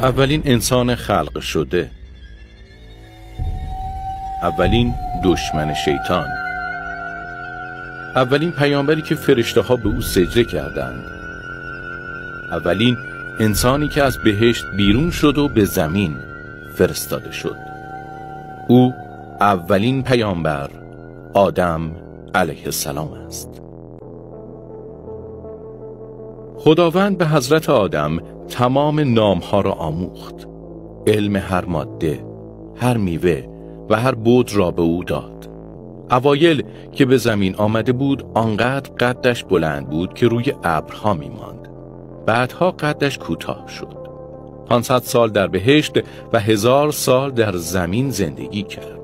اولین انسان خلق شده، اولین دشمن شیطان، اولین پیامبری که فرشته ها به او سجده کردند، اولین انسانی که از بهشت بیرون شد و به زمین فرستاده شد. او اولین پیامبر آدم علیه السلام است. خداوند به حضرت آدم تمام نامها را آموخت. علم هر ماده، هر میوه و هر بود را به او داد. اوایل که به زمین آمده بود آنقدر قدش بلند بود که روی ابرها می ماند. بعدها قدش کوتاه شد. 500 سال در بهشت و 1000 سال در زمین زندگی کرد.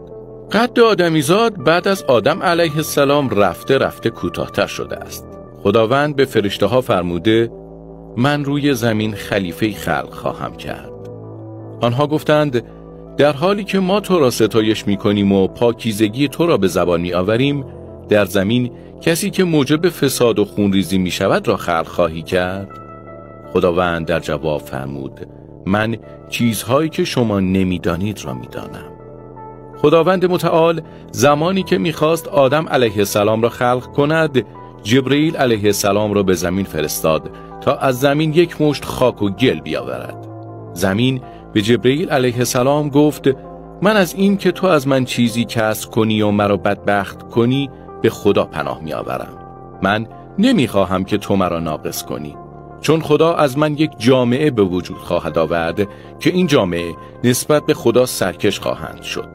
قد آدمیزاد بعد از آدم علیه السلام رفته رفته کوتاه‌تر شده است. خداوند به فرشته ها فرموده من روی زمین خلیفه خلق خواهم کرد. آنها گفتند در حالی که ما تو را ستایش می‌کنیم و پاکیزگی تو را به زبان می‌آوریم، در زمین کسی که موجب فساد و خونریزی می‌شود را خلق خواهی کرد؟ خداوند در جواب فرمود من چیزهایی که شما نمی‌دانید را می‌دانم. خداوند متعال زمانی که می‌خواست آدم علیه السلام را خلق کند، جبرئیل علیه السلام را به زمین فرستاد تا از زمین یک مشت خاک و گل بیاورد. زمین به جبرئیل علیه السلام گفت من از این که تو از من چیزی کسب کنی و مرا بدبخت کنی به خدا پناه می آورم. من نمی خواهم که تو مرا ناقص کنی، چون خدا از من یک جامعه به وجود خواهد آورد که این جامعه نسبت به خدا سرکش خواهند شد.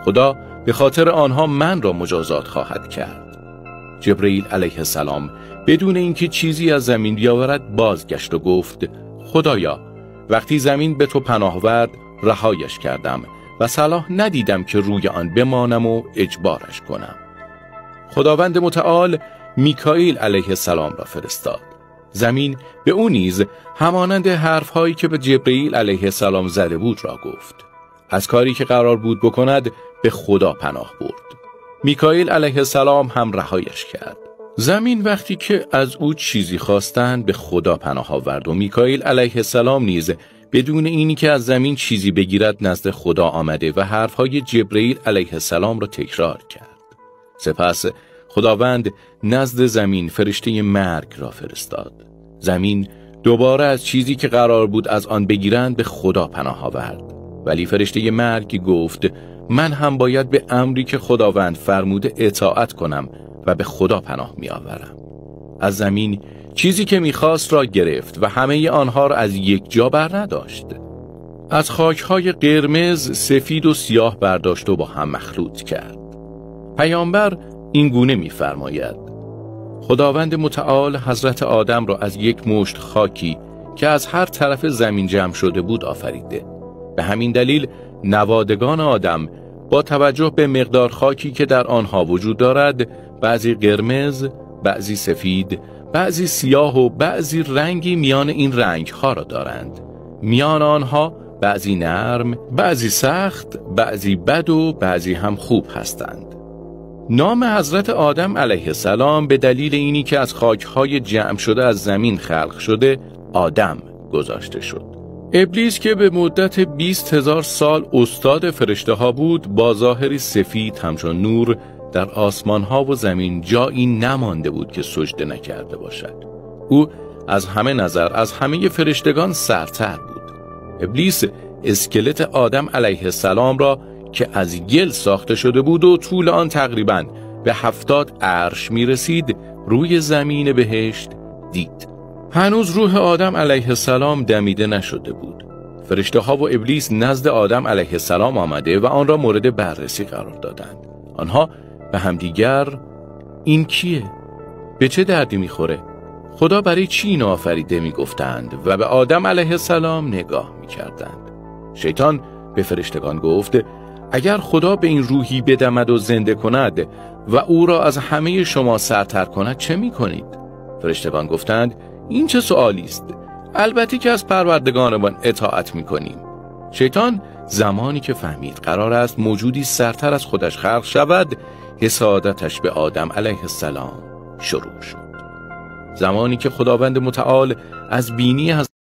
خدا به خاطر آنها من را مجازات خواهد کرد. جبرئیل علیه السلام بدون اینکه چیزی از زمین بیاورد بازگشت و گفت خدایا وقتی زمین به تو پناه ورد رهایش کردم و صلاح ندیدم که روی آن بمانم و اجبارش کنم. خداوند متعال میکائیل علیه السلام را فرستاد. زمین به او نیز همانند حرفهایی که به جبرئیل علیه السلام زده بود را گفت. از کاری که قرار بود بکند به خدا پناه برد. میکائیل علیه السلام هم رهایش کرد. زمین وقتی که از او چیزی خواستند به خدا پناه آورد و میکائیل علیه السلام نیز بدون اینی که از زمین چیزی بگیرد نزد خدا آمده و حرفهای جبرئیل علیه السلام را تکرار کرد. سپس خداوند نزد زمین فرشته مرگ را فرستاد. زمین دوباره از چیزی که قرار بود از آن بگیرند به خدا پناه آورد، ولی فرشته مرگ گفت من هم باید به امری که خداوند فرموده اطاعت کنم و به خدا پناه می آورم. از زمین چیزی که میخواست را گرفت و همه آنها را از یک جا بر نداشت. از خاکهای قرمز، سفید و سیاه برداشت و با هم مخلوط کرد. پیامبر این گونه میفرماید خداوند متعال حضرت آدم را از یک مشت خاکی که از هر طرف زمین جمع شده بود آفریده. به همین دلیل نوادگان آدم با توجه به مقدار خاکی که در آنها وجود دارد بعضی قرمز، بعضی سفید، بعضی سیاه و بعضی رنگی میان این رنگ ها را دارند. میان آنها بعضی نرم، بعضی سخت، بعضی بد و بعضی هم خوب هستند. نام حضرت آدم علیه السلام به دلیل اینی که از خاکهای جمع شده از زمین خلق شده آدم گذاشته شد. ابلیس که به مدت 20,000 سال استاد فرشته ها بود با ظاهری سفید همچون نور در آسمان ها و زمین جایی نمانده بود که سجده نکرده باشد. او از همه نظر از همه فرشتگان سرتر بود. ابلیس اسکلت آدم علیه السلام را که از گل ساخته شده بود و طول آن تقریباً به 70 عرش می رسید روی زمین بهشت دید. هنوز روح آدم علیه السلام دمیده نشده بود. فرشته ها و ابلیس نزد آدم علیه السلام آمده و آن را مورد بررسی قرار دادند. آنها به همدیگر این کیه؟ به چه دردی میخوره؟ خدا برای چی اینو آفریده میگفتند و به آدم علیه السلام نگاه میکردند. شیطان به فرشتگان گفت اگر خدا به این روحی بدمد و زنده کند و او را از همه شما سرتر کند چه میکنید؟ فرشتگان گفتند این چه سوالی است؟ البته که از پروردگارمان اطاعت میکنیم. شیطان زمانی که فهمید قرار است موجودی سرتر از خودش خلق شود، حسادتش به آدم علیه السلام شروع شد. زمانی که خداوند متعال از بینی